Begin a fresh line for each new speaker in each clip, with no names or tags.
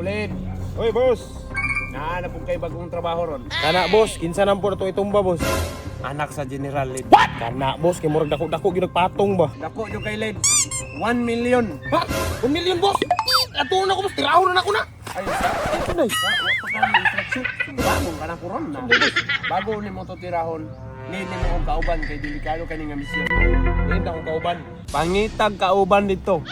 Ulid,
Oy, boss.
Naa na pong kay bagong trabaho ron.
Kana, boss. Kinsa nang po na itong itumba, boss?
Anak sa General Lid.
What? Kana, boss. Kay murag dako-dako gyud nagpatong ba?
Dako jo kay Lid. 1 million.
Ha? 1 million, boss? Ato na ko, boss. Tirahon na ako na.
Ay, sa
Ay, tunay.
sa wa pa ka instruction. Bagong ka na ko ron na. Bago ni mo to tirahon, ni mo og kauban kay delikado kani nga misyon.
Ngayon akong kauban.
Pangitag kauban dito.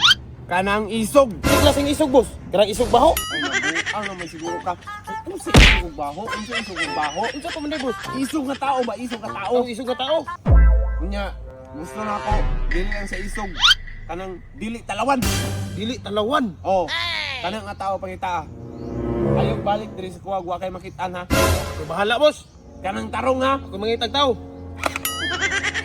Kanang isog.
Di klaseng isog, boss. Kanang isog baho.
Ay, nabuang naman siguro ka. Unsa isog og baho? Unsa isog og baho?
Unsa pa man day, boss?
Isog nga tao ba? Isog nga tao.
Ang isog nga tao.
Unya, gusto na ako dili lang sa isog. Kanang dili talawan.
Dili talawan.
Oh. Kanang nga tao pangita. Ayaw balik diri sa kuwag wa kay makitaan ha.
Ako bahala, boss.
Kanang tarong ha.
Ako mangitag tao.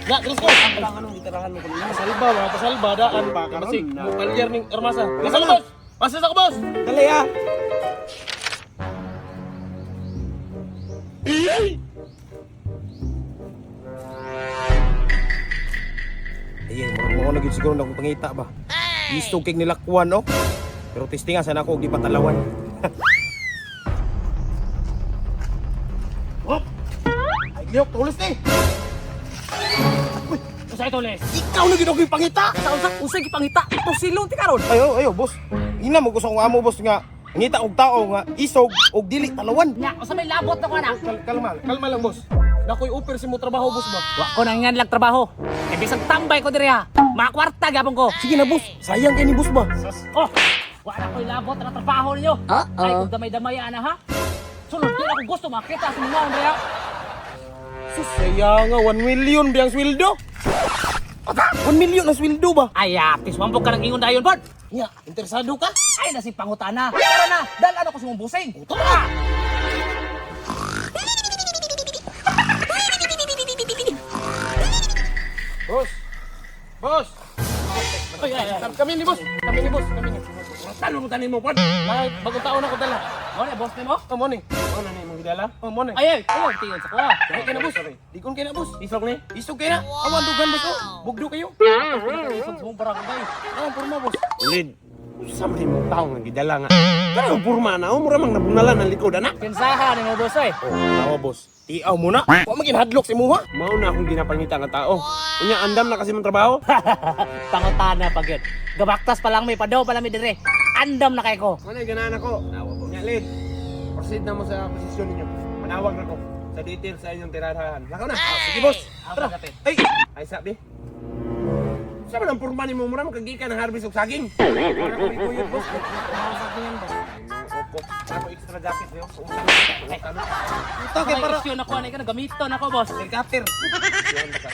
Na, Diyos ko.
Ang lang anong gitarahan mo kanina.
Pasalba, mga pasalba, daan.
Pa, karon
Kasi,
na.
mukalyar ning armasa. Pasal, boss! Pasal ako, boss!
Dali ha.
Ayun, murag mo na gyud siguro na akong pangita ba. Isog kay nilakwan, oh. Pero testing nga sana ako og di patalawan. Hop! Ay, lihok, tulos ni.
Usa ito, Les.
Ikaw na gyud ako'y pangita.
Sa unsa usa gipangita? Tusilon ti karon.
Ayo, ayo, boss. Ina mo ko sa akong amo, boss, nga ngita og tao nga isog og dili talawan.
Nya, usa may labot na ko ana.
Kalma, kalma lang, boss. Nakoy offer si mo trabaho, boss ba?
Wa ko nang nganlag trabaho. Kay bisag tambay ko diri ha. Makwarta gyapon ko.
Sige na, boss. Sayang kay ni boss ba?
Oh, wa na ko'y labot na trabaho ninyo. Ay kung damay-damay ana ha. Sulod di na ko gusto makita sa mga diri ha.
Sus, saya nga 1 million biyang sweldo. Ata, 1 million na sweldo ba?
Ay, atis wambok ka ng ingon dayon, bod.
Nya, interesado ka?
Ay na si pangutana. Tara na, dal ano ko sa mong busing.
Tara! Boss! Boss!
Ay, ay, ay.
Kami ni boss! Kami ni boss! Kami ni
Tanong mo tanin mo pod.
Lahat, bagong taon ako dala.
Mo na boss nimo?
Oh, mo ni.
Ano na imong gidala?
Oh, mo ni.
Ay, ay, ay, tingin sa kuha.
Dahil kayo na, boss. Digon kayo na, boss.
Isog ni.
Isog kayo na. Awan, dugan, boss. Oh, bugdo kayo.
Isog sa mong barangay.
Awan, porma, boss.
Ulid. Unsa man imong tao nga gidala nga? Kanang porma na oh, mura mang nabunalan ang likod ana.
Kinsaha nimo boss ay.
Oh, tawa, boss. Tiaw mo na. Wa maging hadlok si muha.
Mao na akong ginapangita nga tao. Unya andam na kasi mong trabaho.
Pangutana pag yun. Gabaktas pa lang may padaw pa lang may dire. Andam na kay ko.
Muna ganahan ako. Nya Lid. Proceed na mo sa posisyon ninyo. Manawag na ko sa details sa inyong tirahan. Lakaw na.
Sige, boss.
Tara. Kapit.
Ay, ay sabi. Sa man ang porma nimo mura makagikan ng harvest og saging.
Wala ko ikuyot, boss. Sa akin yan, boss.
Opo. Ako extra jacket niyo.
Ito, kay
May
para.
isyu na ko ani ka gamiton ako boss.
Helicopter.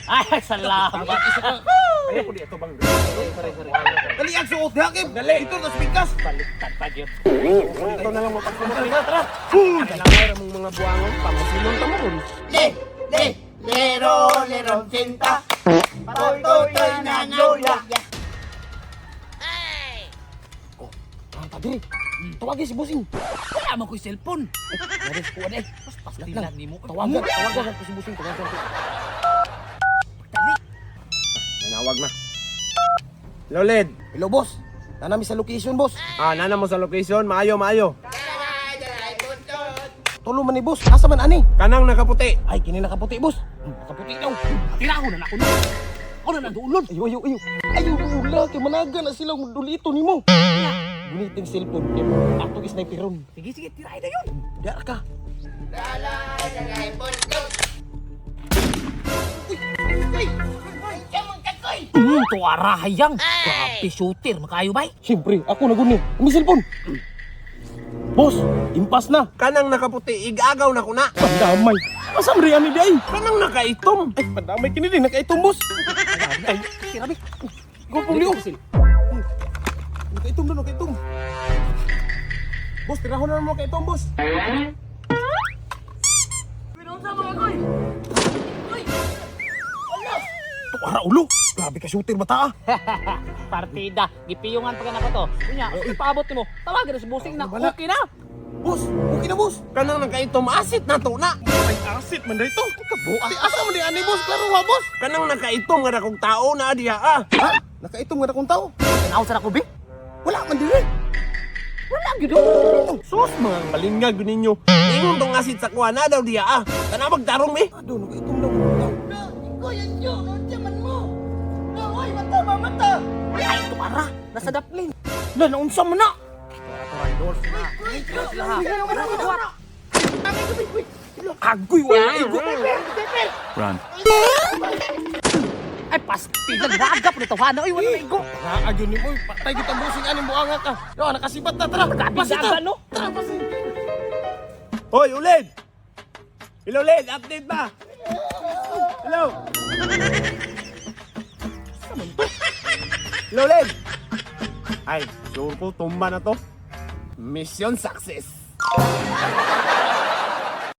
Ay, salamat.
Ayaw ko di ato bang.
Dali ang suot, hakim. Dali. Ito, tas pikas.
Baliktad pa gyud.
Ito na lang mapagkumot.
Tara, tara.
Kalangay ra mong mga buwangon pamusilon ta mo ron.
Le, le, lero, leron, cinta. Toy, toy, toy, na, na, na.
Ah, padre. Tawagin si Busing.
Wala man ko'y cellphone.
Naris ko na eh.
Mas pastilan nimo.
Tawagan, tawagan ko si Busing. Tawagan ko.
Dali.
Nanawag na. Loled.
Hello, boss. Nanami sa location, boss.
Ah, nana mo sa location, maayo maayo.
Tulo man ni boss. Asa man ani?
Kanang nakaputi.
Ay, kini nakaputi, boss. Nakaputi daw.
Tirahon na nako na. Ako na nandulon.
Ayo, ayo, ayo. Ayo, ula. Kay managa na sila dulito nimo. Guniting cellphone. Kay atong sniperon.
Sige, sige, tirahin na yun.
Diara ka.
Tuara hayang. Grabe shooter, makayo bay.
Siyempre, ako na guni. May cellphone. Boss, impas na.
Kanang nakaputi, igagaw na ko na.
Pandamay. Masam rin ani day.
Kanang nakaitom.
Ay, pandamay kini din nakaitom, boss.
Ay, tirabi.
Go pong liog. Nakaitom na, nakaitom. Boss, tirahon na naman nakaitom, boss. Tuara ulo. Grabe ka shooter bata ah.
Partida, gipiyungan pa ka na ko to. Unya, ipaabot nimo. Tawagan na si Busing na.
Wala.
Okay na.
Boss, okay na boss.
Kanang nakaitom, asit na to na.
Ay, asit man dito. Kabuak. Di asa man di ani boss, klaro ha boss.
Kanang nakaitom nga dakong tao na diha ah.
Ha? Nakaitom nga na kong tao.
Tanaw sa nako, be.
Wala man diri.
Wala gyud. oh.
to.
Sus, mga malingag ninyo. Ingon tong asid sa kuha na daw diya ah. Tanaw magtarong mi.
Ado, nagaitom na ko.
Kuya Joe, unsa man mo? Na, oy, mata ba mata?
Ay, tuara. Nasa daplin.
Na, naunsa man na. Agoy, wala igo.
Ay, pastilan. Ragap nito. Hana, oy, wala na igo.
Raag yun ni mo. Patay kita busing aning buanga ka. Yo, nakasibat na tara. Pasita.
Dagan, no?
Tara, pasin.
Hoy, ulid! Hello, Lid! Update ba? Hello! Hello, Lid! Ay, sure ko, tumba na to. Mission success!